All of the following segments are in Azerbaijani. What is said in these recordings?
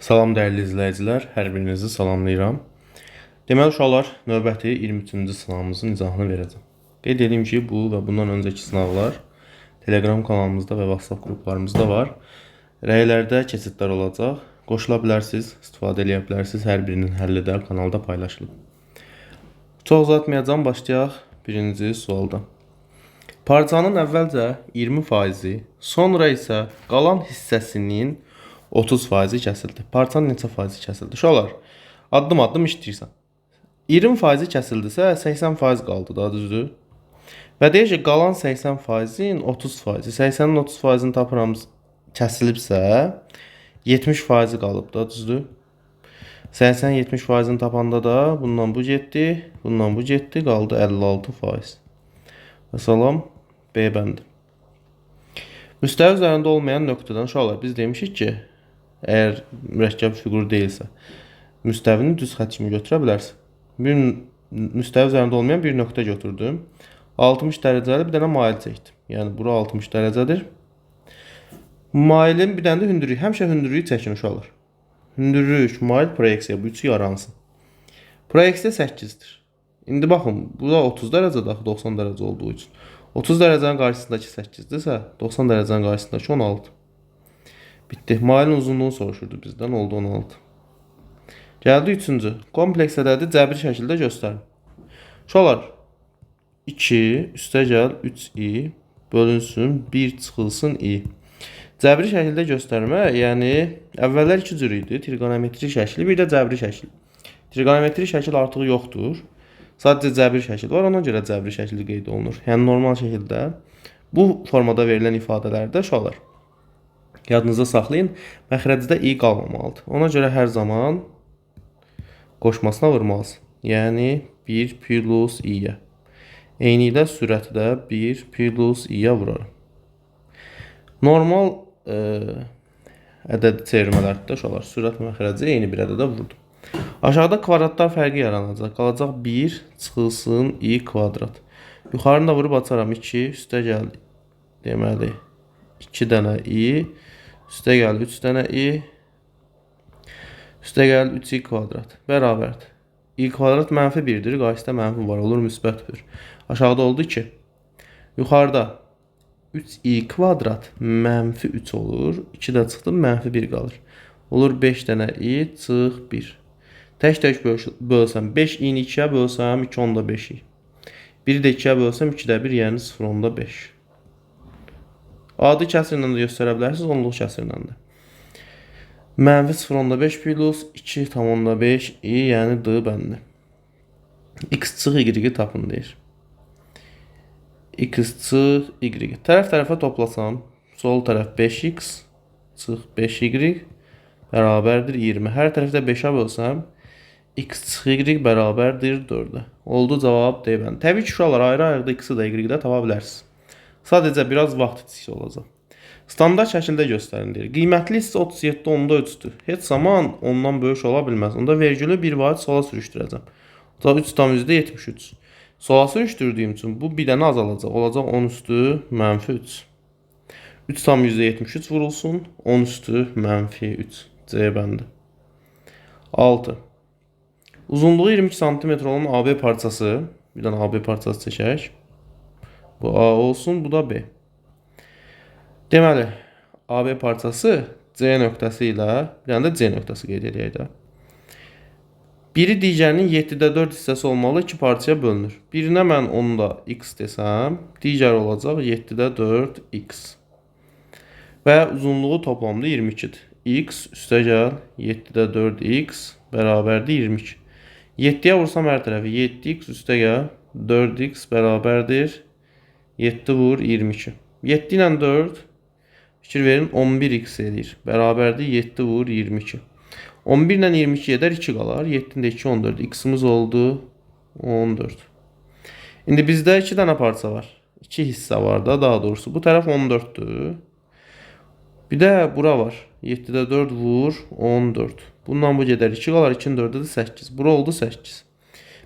Salam dəyərli izləyicilər, hər birinizi salamlayıram. Deməli uşaqlar, növbəti 23-cü sınağımızın izahını verəcəm. Qeyd edeyim ki, bu və bundan öncəki sınaqlar Telegram kanalımızda və WhatsApp qruplarımızda var. Rəylərdə keçidlər olacaq. Qoşula bilərsiniz, istifadə eləyə bilərsiniz. Hər birinin həlli də kanalda paylaşılıb. Çox uzatmayacağam, başlayaq birinci sualdan. Parçanın əvvəlcə 20%-i, sonra isə qalan hissəsinin 30%-i kəsildi. Parçanın neçə faizi kəsildi? Uşaqlar, addım-addım işləyirsən. 20%-i kəsildisə 80% qaldı da, düzdür? Və deyir ki, qalan 80%-in 30%-i. 80-in 30%-ini tapıram, kəsilibsə 70%-i qalıb da, düzdür? 80-70%-ini tapanda da bundan bu getdi, bundan bu getdi, qaldı 56%. Və salam B bəndi. Müstəvi üzərində olmayan nöqtədən uşaqlar, biz demişik ki, əgər mürəkkəb fiqur deyilsə, müstəvini düz xətt kimi götürə bilərsən. Bir müstəvi üzərində olmayan bir nöqtə götürdüm. 60 dərəcəli bir dənə mail çəkdim. Yəni bura 60 dərəcədir. Mailin bir dənə də hündürlüyü. Həmişə hündürlüyü çəkin uşaqlar. Hündürlük, mail, proyeksiya bu üçü yaransın. Proyeksiya 8-dir. İndi baxın, bu da 30 dərəcədir axı 90 dərəcə olduğu üçün. 30 dərəcənin qarşısındakı 8-dirsə, 90 dərəcənin qarşısındakı 16. Bitdi. Mailin uzunluğunu soruşurdu bizdən, oldu 16. Gəldi üçüncü. Kompleks ədədi cəbri şəkildə göstərin. Uşaqlar, 2 üstə gəl 3i bölünsün 1 çıxılsın i. Cəbri şəkildə göstərmə, yəni əvvəllər iki cür idi. Trigonometri şəkli, bir də cəbri şəkil. Trigonometri şəkil artıq yoxdur. Sadəcə cəbri şəkil var, ona görə cəbri şəkli qeyd olunur. Yəni normal şəkildə bu formada verilən ifadələrdə uşaqlar, yadınızda saxlayın, məxrəcdə i qalmamalıdır. Ona görə hər zaman qoşmasına vurmalısın. Yəni 1 plus i-yə. Eynilə sürəti də 1 plus i-yə vuraram. Normal ədədi çevirmələrdə uşaqlar, sürət məxrəci eyni bir ədədə vurdum. Aşağıda kvadratlar fərqi yaranacaq. Qalacaq 1 çıxılsın i kvadrat. Yuxarını da vurub açaram 2, üstə gəl deməli 2 dənə i, üstə gəl 3 dənə i, üstə gəl 3i kvadrat bərabərdir. I kvadrat mənfi 1-dir, qarşısında mənfi var, olur müsbət 1. Aşağıda oldu 2. Yuxarıda 3i kvadrat mənfi 3 olur. 2 də çıxdı, mənfi 1 qalır. Olur 5 dənə i çıx 1. Tək-tək bölsəm 5 i-ni 2-yə bölsəm 2,5 i. 1-i də 2-yə bölsəm 2-də 1, yəni 0,5. Adi kəsirlə də göstərə bilərsiniz, onluq kəsirlə də. Mənfi 0,5 plus 2,5 i, yəni D bəndi. X çıx Y-i tapın deyir. X çıx Y. Tərəf tərəfə toplasam, sol tərəf 5x çıx 5y bərabərdir 20. Hər tərəfdə 5-ə bölsəm, x çıx y bərabərdir 4-ə. Oldu cavab D bəndi. Təbii ki, uşaqlar ayrı-ayrı da x-i də y-i də tapa bilərsiniz. Sadəcə biraz vaxt itkisi olacaq. Standart şəkildə göstərin deyir. Qiymətli hissə 37,3-dür. Heç zaman ondan böyük ola bilməz. Onda vergülü bir vahid sola sürüşdürəcəm. O da 3,73. Sola sürüşdürdüyüm üçün bu bir dənə azalacaq. Olacaq 10 üstü mənfi 3. 3,73 vurulsun. 10 üstü mənfi 3. C bəndi. 6. Uzunluğu 22 sm olan AB parçası. Bir dənə AB parçası çəkək. Bu A olsun, bu da B. Deməli, AB parçası C nöqtəsi ilə, bir dənə də C nöqtəsi qeyd edək də. Biri digərinin 7-də 4 hissəsi olmalı, iki parçaya bölünür. Birinə mən onu da x desəm, digəri olacaq 7-də 4x. Və uzunluğu toplamda 22-dir. X üstə gəl 7-də 4x bərabərdir 22. 7-yə vursam hər tərəfi 7x üstə gəl 4x bərabərdir 7 vur 22. 7 ilə 4 fikir verin 11x eləyir. Bərabərdir 7 vur 22. 11 ilə 22 edər 2 qalar. 7-də 2 14. X-imiz oldu 14. İndi bizdə 2 dənə parça var. 2 hissə var da daha doğrusu. Bu tərəf 14-dür. Bir də bura var. 7-də 4 vur 14. Bundan bu gedər 2 qalar. 2-nin 4-də də 8. Bura oldu 8.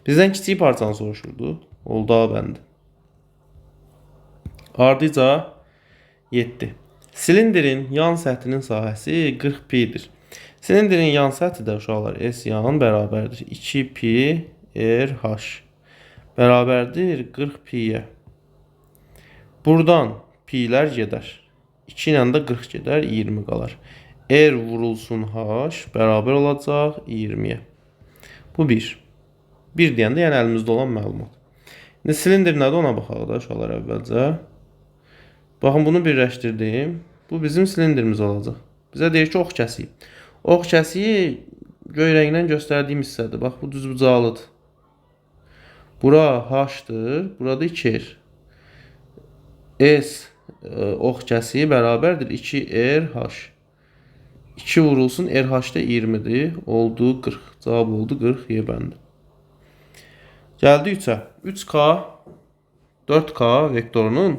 Bizdən kiçik parçanı soruşurdu. Oldu A bəndi. Ardıca 7. Silindirin yan səthinin sahəsi 40 pi-dir. Silindrin yan səthi də uşaqlar S yan bərabərdir 2 pi R H bərabərdir 40 pi-yə. Buradan pi'lər gedər. 2 ilə də 40 gedər, 20 qalar. R vurulsun H bərabər olacaq 20-yə. Bu 1. 1 deyəndə yəni əlimizdə olan məlumat. İndi silindir nədir ona baxaq da uşaqlar əvvəlcə. Baxın bunu birləşdirdim. Bu bizim silindirimiz olacaq. Bizə deyir ki, ox kəsiyi. Ox kəsiyi göy rənglə göstərdiyim hissədir. Bax bu düzbucaqlıdır. Bura H-dır, burada 2R. S ox kəsiyi bərabərdir 2RH. 2 vurulsun, RH da 20-dir. Oldu 40. Cavab oldu 40 Y bəndi. Gəldi 3-ə. 3K, 4K vektorunun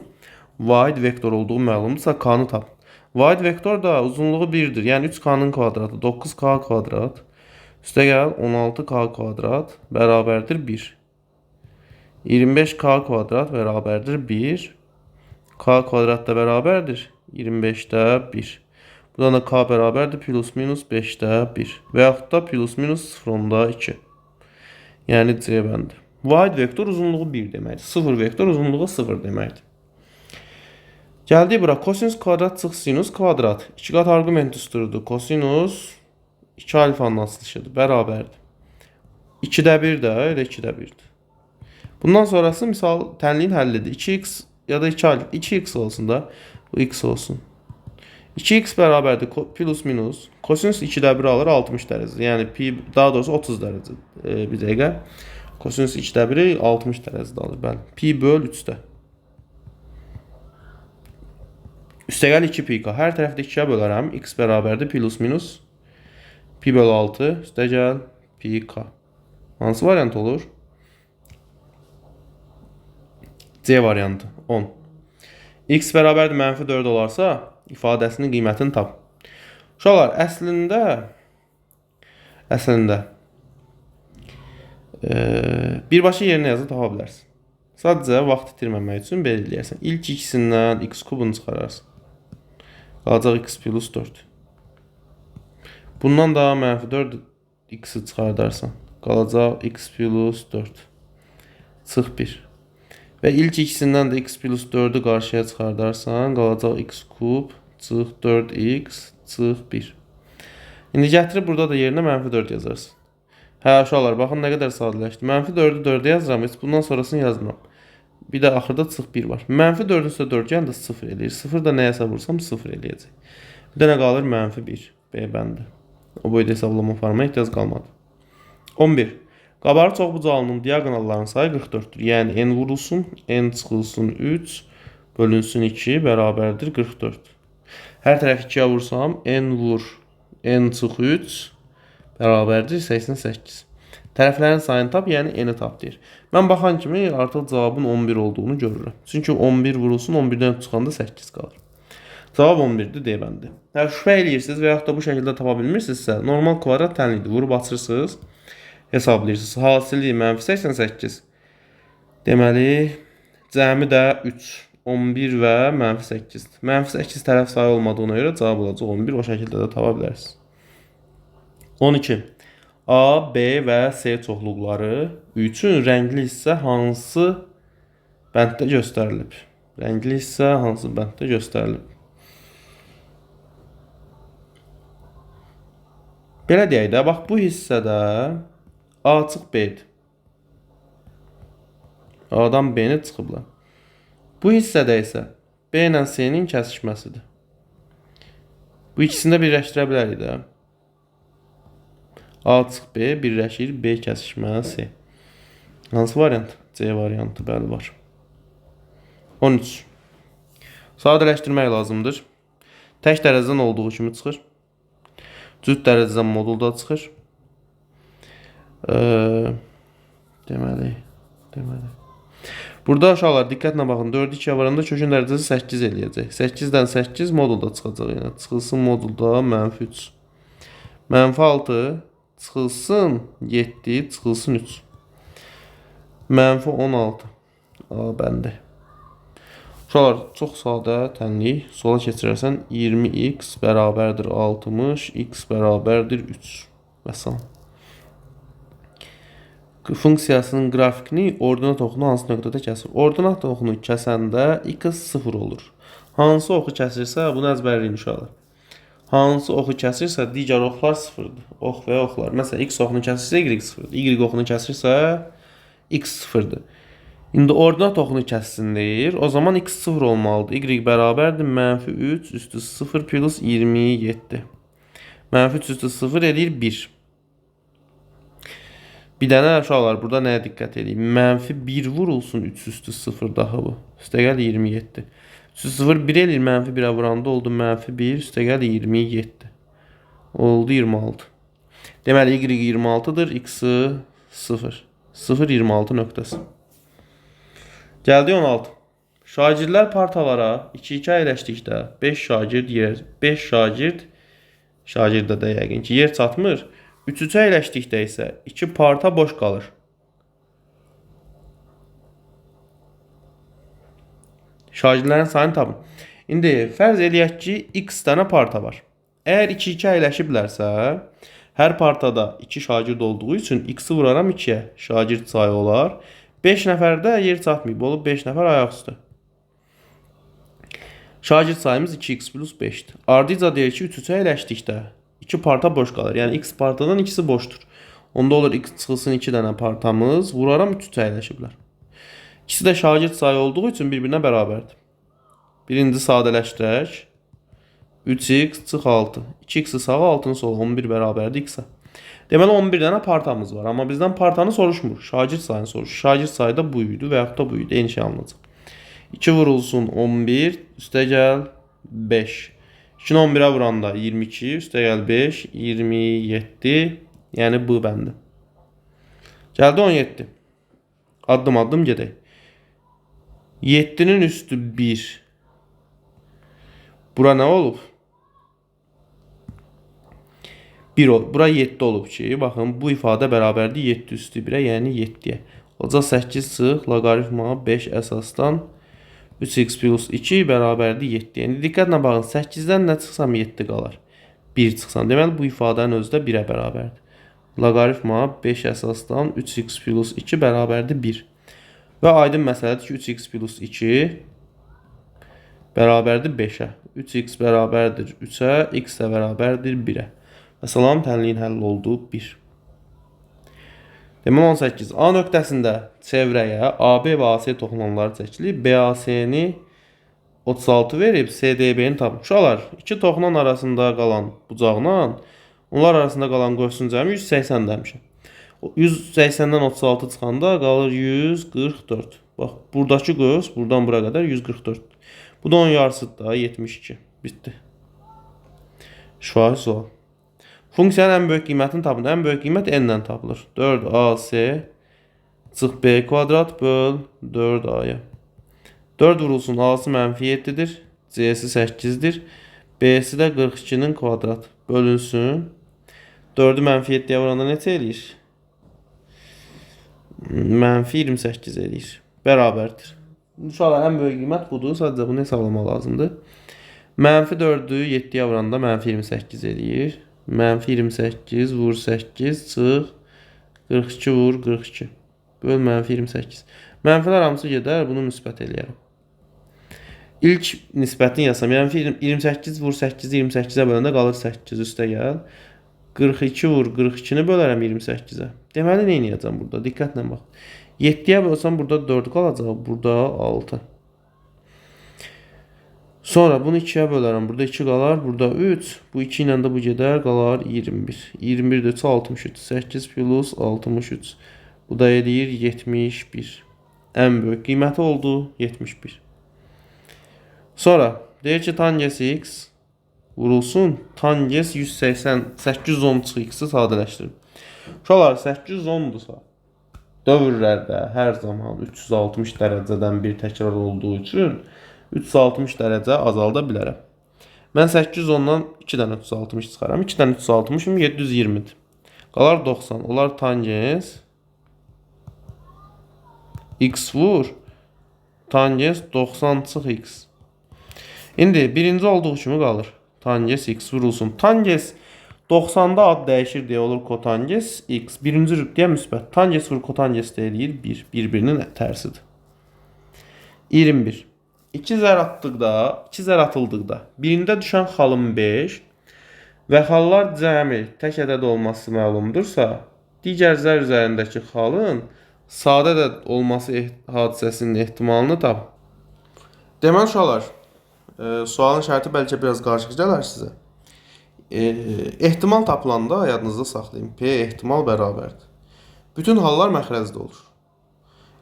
vahid vektor olduğu məlumdursa K-nı tap. Vahid vektor da uzunluğu 1-dir. Yəni 3K-nın kvadratı 9K kvadrat. Üstəgəl 16K kvadrat bərabərdir 1. 25K kvadrat bərabərdir 1. K kvadrat da bərabərdir 25-də 1. Buradan da K bərabərdir plus minus 5-də 1. Və yaxud da plus minus 0,2. Yəni C bəndi. Vahid vektor uzunluğu 1 deməkdir. 0 vektor uzunluğu 0 deməkdir. Gəldik bura. Kosinus kvadrat çıx sinus kvadrat. 2 qat arqument düsturudur. Kosinus 2 alfanın açılışıdır. Bərabərdir. 2-də 1 də elə 2-də 1-dir. Bundan sonrası misal tənliyin həllidir. 2x ya da 2 alfa 2x olsun da bu x olsun. 2x bərabərdir plus minus kosinus 2-də 1 alır 60 dərəcə. Yəni pi daha doğrusu 30 dərəcə. Bir dəqiqə. Kosinus 2-də 1-i 60 dərəcədə alır. Bəli. Pi böl 3-də. Üstəgəl 2 pi k. Hər tərəfdə 2-yə bölərəm. X bərabərdir plus minus pi böl 6. Üstəgəl pi k. Hansı variant olur? C variantı 10. X bərabərdir mənfi 4 olarsa ifadəsinin qiymətini tap. Uşaqlar, əslində birbaşa yerinə yazıb tapa bilərsən. Sadəcə vaxt itirməmək üçün belə eləyərsən. İlk ikisindən x kubunu çıxararsan. Qalacaq x plus 4. Bundan da mənfi 4 x-i çıxardarsan. Qalacaq x plus 4. Çıx 1. Və ilk ikisindən də x plus 4-ü qarşıya çıxardarsan, qalacaq x kub, çıx 4x, çıx 1. İndi gətirib burada da yerinə mənfi 4 yazarsın. Hə, uşaqlar, baxın nə qədər sadələşdi. Mənfi 4-ü 4-ə yazıram, heç bundan sonrasını yazmıram. Bir də axırda çıx 1 var. Mənfi 4-ün üstə 4 gələndə 0 eləyir. 0 da nəyəsə vursam 0 eləyəcək. Bir də nə qalır? Mənfi 1. B bəndi. O boyda hesablama aparmaya ehtiyac qalmadı. 11. Qabarıq çoxbucaqlının diaqonallarının sayı 44-dür. Yəni n vurulsun, n çıxılsın 3, bölünsün 2 bərabərdir 44. Hər tərəf 2-yə vursam, n vur, n çıx 3 bərabərdir 88. Tərəflərin sayını tap, yəni n-i tap deyir. Mən baxan kimi artıq cavabın 11 olduğunu görürəm. Çünki 11 vurulsun, 11-dən çıxanda 8 qalır. Cavab 11-dir D bəndi. Hə, şübhə eləyirsiniz və yaxud da bu şəkildə tapa bilmirsinizsə, normal kvadrat tənlidir. Vurub açırsınız, hesablayırsınız. Hasili mənfi 88. Deməli, cəmi də 3, 11 və mənfi 8-dir. Mənfi 8 tərəf sayı olmadığına görə cavab olacaq 11. O şəkildə də tapa bilərsiniz. 12. A, B və C çoxluqları üçün rəngli hissə hansı bənddə göstərilib? Rəngli hissə hansı bənddə göstərilib? Belə deyək də, bax bu hissədə A çıx B-dir. A-dan B-ni çıxıblar. Bu hissədə isə B ilə C-nin kəsişməsidir. Bu ikisini də birləşdirə bilərik də. A çıx B birləşir, B kəsişmə C. Hansı variant? C variantı, bəli var. 13. Sadələşdirmək lazımdır. Tək dərəcədən olduğu kimi çıxır. Cüt dərəcədən modulda çıxır. Deməli. Burada uşaqlar diqqətlə baxın. 4-ü 2-yə varanda kökün dərəcəsi 8 eləyəcək. 8-dən 8 modulda çıxacaq. Yəni çıxılsın modulda mənfi 3. Mənfi 6 çıxılsın 7, çıxılsın 3. Mənfi 16. A bəndi. Uşaqlar, çox sadə tənlik. Sola keçirərsən 20x bərabərdir 60, x bərabərdir 3. Vəssalam. Funksiyasının qrafikini ordinat oxunu hansı nöqtədə kəsir? Ordinat oxunu kəsəndə x 0 olur. Hansı oxu kəsirsə, bunu əzbərləyin uşaqlar. Hansı oxu kəsirsə, digər oxlar 0-dır. Ox və oxlar. Məsələn, x oxunu kəsirsə, y 0-dır. Y oxunu kəsirsə, x 0-dır. İndi ordinat oxunu kəssin deyir. O zaman x 0 olmalıdır. Y bərabərdir mənfi 3 üstü 0 plus 27. Mənfi 3 üstü 0 eləyir 1. Bir dənə uşaqlar, burada nəyə diqqət edeyim? Mənfi 1 vurulsun 3 üstü 0 daha bu. Üstəgəl 27. 3 üstü 0 1 eləyir, mənfi 1-ə vuranda oldu mənfi 1, üstəgəl 27. Oldu 26. Deməli, y 26-dır, x-i 0. 0, 26 nöqtəsi. Gəldi 16. Şagirdlər partalara 2-2 əyləşdikdə 5 şagird yer, 5 şagird, şagirdə də yəqin ki, yer çatmır. 3-3 əyləşdikdə isə 2 parta boş qalır. Şagirdlərin sayını tapın. İndi fərz eləyək ki, x dənə parta var. Əgər 2-2 əyləşiblərsə, hər partada 2 şagird olduğu üçün x-i vuraram 2-yə. Şagird sayı olar. 5 nəfərdə yer çatmayıb. Olub 5 nəfər ayaq üstə. Şagird sayımız 2x plus 5-dir. Ardıca deyir ki, 3-3 əyləşdikdə 2 parta boş qalır. Yəni x partadan ikisi boşdur. Onda olur x çıxılsın 2 dənə partamız. Vuraram 3-3 əyləşiblər. İkisi də şagird sayı olduğu üçün bir-birinə bərabərdir. Birinci sadələşdirək. 3x çıx 6. 2x-i sağa, 6-nı sola. 11 bərabərdir x-ə. Deməli 11 dənə partamız var. Amma bizdən partanı soruşmur. Şagird sayını soruşur. Şagird sayı da bu idi və yaxud da bu idi. Eyni şey alınacaq. 2 vurulsun 11, üstəgəl 5. 2-ni 11-ə vuranda 22, üstəgəl 5, 27. Yəni bu bəndi. Gəldi 17. Addım addım gedək. 7-nin üstü 1. Bura nə olub? 1 olub. Bura 7 olub ki, baxın, bu ifadə bərabərdir 7 üstü 1-ə, yəni 7-yə. Olacaq 8 çıx, loqaritma 5 əsasdan 3x plus 2 bərabərdir 7. Yəni, diqqətlə baxın, 8-dən nə çıxsam 7 qalar. 1 çıxsam. Deməli, bu ifadənin özü də 1-ə bərabərdir. Loqaritma 5 əsasdan 3x plus 2 bərabərdir 1. Və aydın məsələdir ki, 3x plus 2 bərabərdir 5-ə. 3x bərabərdir 3-ə, x də bərabərdir 1-ə. Məsələn, tənliyin həlli oldu 1. Deməli 18. A nöqtəsində çevrəyə AB və AC toxunanları çəkilib. BAC-ni 36 verib, CDB-ni tapıb. Uşaqlar, iki toxunan arasında qalan bucaqla onlar arasında qalan qövsün cəmi 180 demişəm. 180-dən 36 çıxanda qalır 144. Bax, buradakı qövs buradan bura qədər 144. Bu da onun yarısıdır da, 72. Bitdi. Şifahi sual. Funksiyanın ən böyük qiymətini tapın. Ən böyük qiymət n-lə tapılır. 4ac çıx b kvadrat böl 4a-ya. 4 vurulsun a-sı mənfi 7-dir. C-si 8-dir. B-si də 42-nin kvadrat bölünsün. 4-ü mənfi 7-yə vuranda neçə eləyir? Mənfi 28 eləyir. Bərabərdir. Uşaqlar, ən böyük qiymət budur. Sadəcə bunu hesablamaq lazımdır. Mənfi 4-ü 7-yə vuranda mənfi 28 eləyir. Mənfi 28 vur 8 çıx 42 vur 42. Böl mənfi 28. Mənfilər hamısı gedər, bunu müsbət eləyərəm. İlk nisbətini yazsam, yəni 28 vur 8-i 28-ə böləndə qalır 8 üstə gəl. 42 vur 42-ni bölərəm 28-ə. Deməli, nə eləyəcəm burada? Diqqətlə bax. 7-yə bölsəm burada 4 qalacaq, burada 6. Sonra bunu 2-yə bölərəm. Burada 2 qalar, burada 3. Bu 2 ilə də bu gedər, qalar 21. 21 də 3, 63. 8 plus 63. Bu da eləyir 71. Ən böyük qiyməti oldu 71. Sonra deyir ki, tangens x vurulsun. Tangens 180, 810 çıx x-i sadələşdirin. Uşaqlar, 810-dursa, dövrlərdə hər zaman 360 dərəcədən bir təkrar olduğu üçün 360 dərəcə azalda bilərəm. Mən 810-dan 2 dənə 360 çıxaram. 2 dənə 360-ım 720-dir. Qalar 90. Olar tangens x vur Tangens 90 çıx x. İndi birinci olduğu kimi qalır. Tangens x vurulsun. Tangens 90-da ad dəyişir deyə olur kotangens x. Birinci rübdiyə müsbət. Tangens vur kotangens də eləyir 1. Bir-birinin tərsidir. 21. 2 zər atdıqda, 2 zər atıldıqda birində düşən xalın 5 və xallar cəmi tək ədəd olması məlumdursa, digər zər üzərindəki xalın sadə ədəd olması hadisəsinin ehtimalını tap. Deməli uşaqlar, sualın şərti bəlkə biraz qarışıq gələr sizə. Ehtimal tapılanda yadınızda saxlayın. P ehtimal bərabərdir. Bütün hallar məxrəcdə olur.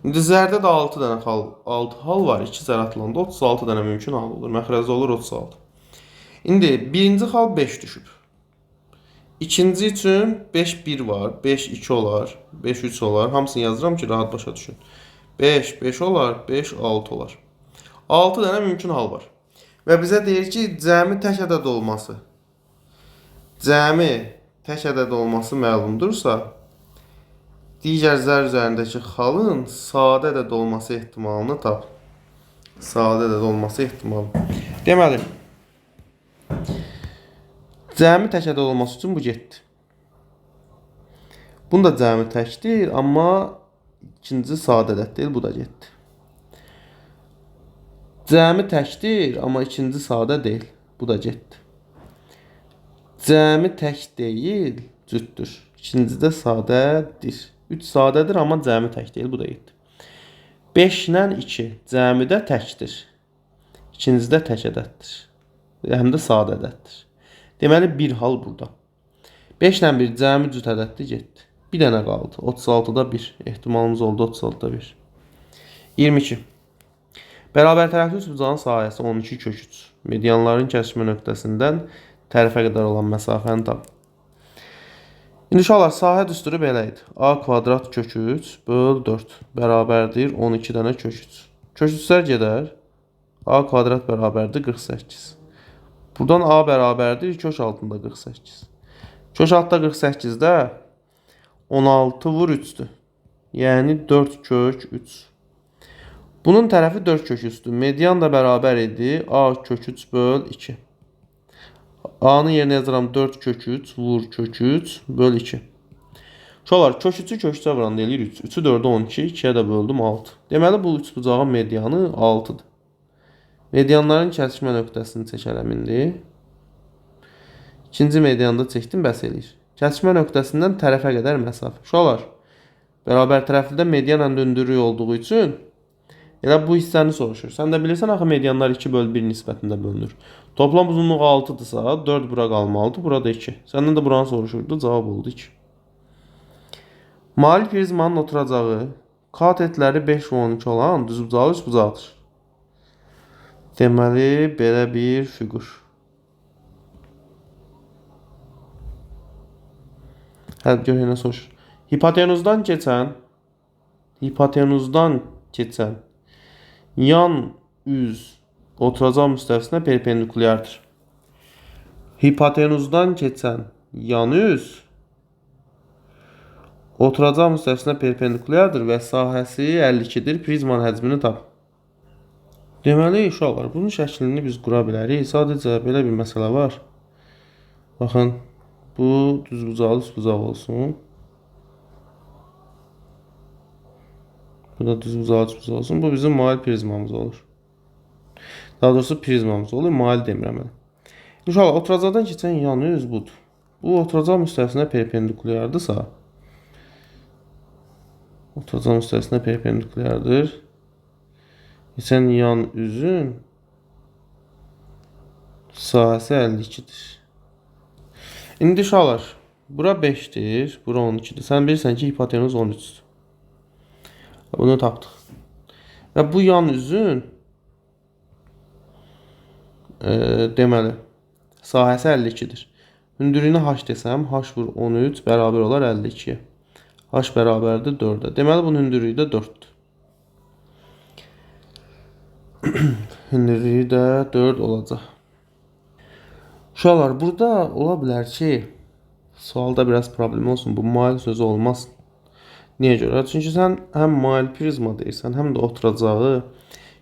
İndi zərdə də 6 dənə xal, 6 hal var. 2 zər atılanda 36 dənə mümkün hal olur. Məxrəcdə olur 36. İndi birinci xal 5 düşüb. İkinci üçün 5 1 var, 5 2 olar, 5 3 olar. Hamısını yazıram ki, rahat başa düşün. 5 5 olar, 5 6 olar. 6 dənə mümkün hal var. Və bizə deyir ki, cəmi tək ədəd olması. Cəmi tək ədəd olması məlumdursa, digər zər üzərindəki xalın sadə ədəd olması ehtimalını tap. Sadə ədəd olması ehtimalı. Deməli, cəmi tək ədəd olması üçün bu getdi. Bunun da cəmi təkdir, amma ikinci sadə ədəd deyil, bu da getdi. Cəmi təkdir, amma ikinci sadə deyil, bu da getdi. Cəmi tək deyil, cütdür. İkinci də sadədir. 3 sadədir, amma cəmi tək deyil, bu da getdi. 5 ilə 2 cəmi də təkdir. İkinci də tək ədəddir. Həm də sadə ədəddir. Deməli, bir hal burada. 5 ilə 1 cəmi cüt ədəddir, getdi. Bir dənə qaldı. 36-da 1. Ehtimalımız oldu 36-da 1. 22. Bərabər tərəfli üçbucağın sahəsi 12 kök 3. Medianların kəsişmə nöqtəsindən tərəfə qədər olan məsafəni tap. İndi uşaqlar, sahə düsturu belə idi. A kvadrat kök 3 böl 4 bərabərdir 12 dənə kök 3. Kök 3-lər gedər. A kvadrat bərabərdir 48. Buradan A bərabərdir kök altında 48. Kök altında 48-də 16 vur 3-dür. Yəni 4 kök 3. Bunun tərəfi 4 kök 3-dür. Median da bərabər idi. A kök 3 böl 2. A-nın yerinə yazıram 4 kök 3 vur kök 3 böl 2. Uşaqlar, kök 3-ü kök 3-ə vuranda eləyir 3. 3-ü 4-ə 12, 2-yə də böldüm 6. Deməli, bu üçbucağın medianı 6-dır. Medianların kəsişmə nöqtəsini çəkərəm indi. İkinci medianda çəkdim, bəs eləyir. Kəsişmə nöqtəsindən tərəfə qədər məsafə. Uşaqlar, bərabər tərəflidə medianla döndürük olduğu üçün elə bu hissəni soruşur. Sən də bilirsən axı medianlar 2 böl 1 nisbətində bölünür. Toplam uzunluğu 6-dırsa 4 bura qalmalıdır, burada 2. Səndən də buranı soruşurdu, cavab oldu 2. Mail prizmanın oturacağı katetləri 5 və 12 olan düzbucaqlı üçbucaqdır. Deməli, belə bir fiqur. Hələ gör nə soruşur. Hipotenuzdan keçən yan üz oturacaq müstəvisinə perpendikulyardır. Hipotenuzdan keçən yan üz oturacaq müstəvisinə perpendikulyardır və sahəsi 52-dir. Prizmanın həcmini tap. Deməli, uşaqlar, bunun şəklini biz qura bilərik. Sadəcə belə bir məsələ var. Baxın, bu düzbucaqlı üçbucaq olsun. Bu da düzbucaqlı üçbucaq olsun. Bu bizim mail prizmamız olur. Daha doğrusu prizmamız olur. Mail demirəm mən. Uşaqlar, oturacaqdan keçən yan üz budur. Bu oturacaq müstəvisinə perpendikulyardısa, oturacaq müstəvisinə perpendikulyardır. Keçən yan üzün sahəsi 52-dir. İndi uşaqlar, bura 5-dir, bura 12-dir. Sən bilirsən ki, hipotenuz 13-dür. Bunu tapdıq. Və bu yan üzün deməli, sahəsi 52-dir. Hündürlüyünə h desəm, h vur 13 bərabər olar 52-yə. H bərabərdir 4-ə. Deməli, bunun hündürlüyü də 4-dür. Hündürlüyü də 4 olacaq. Uşaqlar, burada ola bilər ki, sualda biraz problem olsun. Bu mail sözü olmaz. Niyə görə? Çünki sən həm mail prizma deyirsən, həm də oturacağı.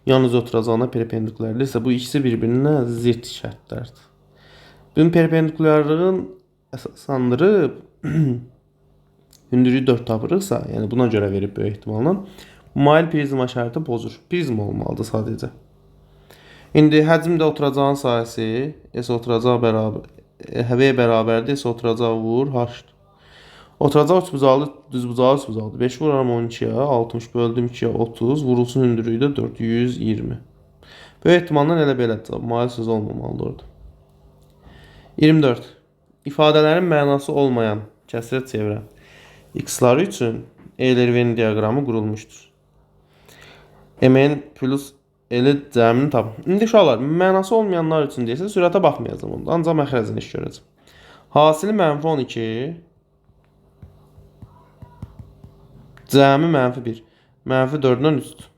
Yalnız oturacağına perpendikulyardirsə, bu ikisi bir-birinə zidd şərtlərdir. Bunun perpendikulyarlığın əsaslandırıb hündürlüyü 4 tapırıqsa, yəni buna görə verib böyük ehtimalla, mail prizma şərti pozur. Prizma olmalıdır sadəcə. İndi həcm də oturacağın sahəsi S oturacaq bərabər V bərabərdir. S oturacaq vur H. Oturacaq üçbucaqlı, düzbucaqlı üçbucaqlıdır. 5 vururam 12-yə, 60 böldüm 2-yə 30, vurulsun hündürlüyü də 420. Böyük ehtimalla elə belədir. Mail sözü olmamalıdır orada. 24. İfadələrin mənası olmayan kəsrə çevirən x-ları üçün Euler-Venn diaqramı qurulmuşdur. MN plus L cəmini tapın. İndi uşaqlar, mənası olmayanlar üçün deyirsə sürətə baxmayacağam onda. Ancaq məxrəcini iş görəcəm. Hasili mənfi 12, cəmi mənfi 1. Mənfi 4-dən 3-dür.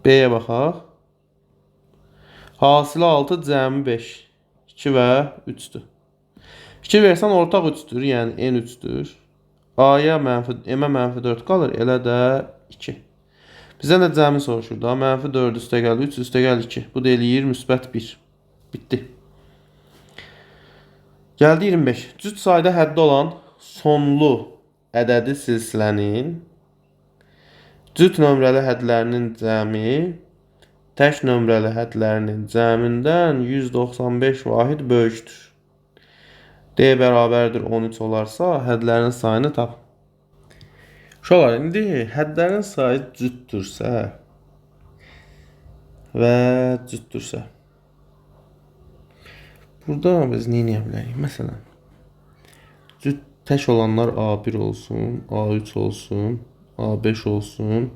B-yə baxaq. Hasili 6, cəmi 5. 2 və 3-dür. Fikir versən ortaq 3-dür, yəni N 3-dür. A-ya mənfi, M-ə mənfi 4 qalır, elə də 2. Bizdən də cəmi soruşur da. Mənfi 4 üstəgəl 3 üstəgəl 2. Bu da eləyir müsbət 1. Bitdi. Gəldi 25. Cüt sayda həddi olan sonlu ədədi silsilənin cüt nömrəli hədlərinin cəmi tək nömrəli hədlərinin cəmindən 195 vahid böyükdür. D bərabərdir 13 olarsa, hədlərin sayını tap. Uşaqlar, indi hədlərin sayı cütdürsə və cütdürsə, burada biz nə edə bilərik? Məsələn, cüt tək olanlar A1 olsun, A3 olsun, A5 olsun,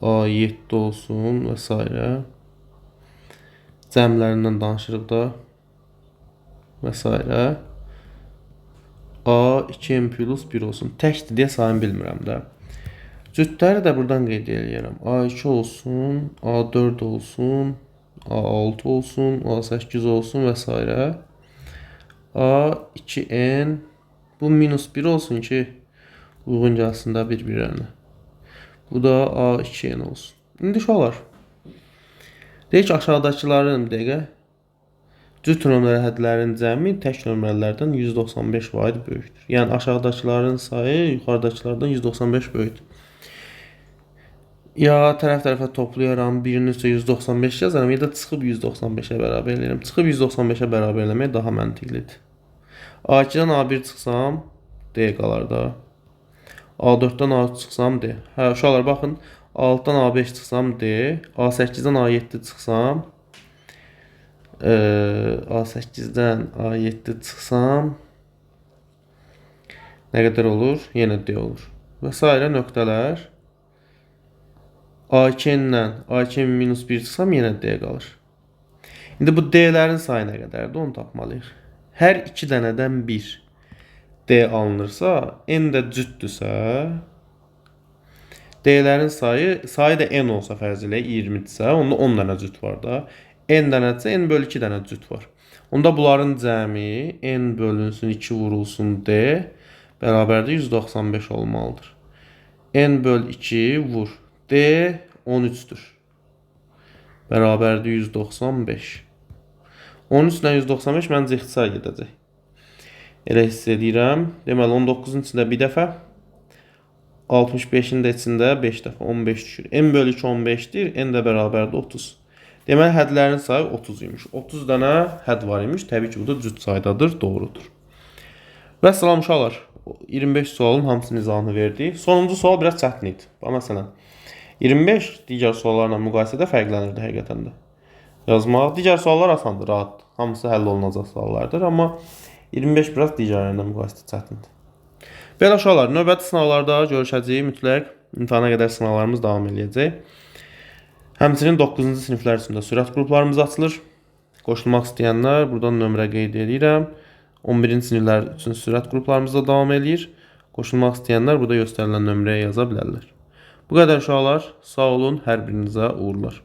A7 olsun və s. Cəmlərindən danışırıq da və s. A2M plus 1 olsun. Təkdir deyə sayını bilmirəm də. Cütləri də buradan qeyd eləyirəm. A2 olsun, A4 olsun, A6 olsun, A8 olsun və s. A2N bu minus 1 olsun ki, uyğun gəlsin də bir-birlərinə. Bu da A2N olsun. İndi uşaqlar, deyək ki, aşağıdakıların bir dəqiqə cüt nömrəli hədlərin cəmi tək nömrələrdən 195 vahid böyükdür. Yəni aşağıdakıların sayı yuxarıdakılardan 195 böyükdür. Ya tərəf-tərəfə toplayaram, birinin üstə 195 yazaram, ya da çıxıb 195-ə bərabər eləyirəm. Çıxıb 195-ə bərabər eləmək daha məntiqlidir. A2-dən A1 çıxsam, D qalar da. A4-dən A3 çıxsam, D. Hə, uşaqlar baxın, A6-dan A5 çıxsam, D. A8-dən A7 çıxsam, A8-dən A7 çıxsam, nə qədər olur? Yenə D olur. Və sairə nöqtələr. A2-dən A2 minus 1 çıxsam, yenə D qalır. İndi bu D-lərin sayı nə qədərdir? Onu tapmalıyıq. Hər iki dənədən bir D alınırsa, N də cütdürsə, D-lərin sayı da N olsa fərz eləyək 20-dirsə, onda 10 dənə cüt var da. N dənədirsə, N bölü 2 dənə cüt var. Onda bunların cəmi N bölünsün 2 vurulsun D bərabərdir 195 olmalıdır. N böl 2 vur. D 13-dür. Bərabərdir 195. 13 ilə 195 məncə ixtisar gedəcək. Elə hiss edirəm. Deməli 19-un içində bir dəfə, 65-in də içində 5 dəfə 15 düşür. N bölü 2 15-dir. N də bərabərdir 30. Deməli hədlərin sayı 30 imiş. 30 dənə hədd var imiş. Təbii ki, bu da cüt saydadır, doğrudur. Və salam uşaqlar. 25 sualın hamısının izahını verdik. Sonuncu sual biraz çətin idi. Bax məsələn, 25 digər suallarla müqayisədə fərqlənirdi həqiqətən də. Yazmaq. Digər suallar asandır, rahatdır. Hamısı həll olunacaq suallardır, amma 25 biraz digərlərindən müqayisədə çətindir. Belə uşaqlar, növbəti sınavlarda görüşəcəyik mütləq. İmtahana qədər sınavlarımız davam eləyəcək. Həmçinin 9-cu siniflər üçün də sürət qruplarımız açılır. Qoşulmaq istəyənlər buradan nömrə qeyd edirəm. 11-ci siniflər üçün sürət qruplarımız da davam eləyir. Qoşulmaq istəyənlər burada göstərilən nömrəyə yaza bilərlər. Bu qədər uşaqlar. Sağ olun, hər birinizə uğurlar.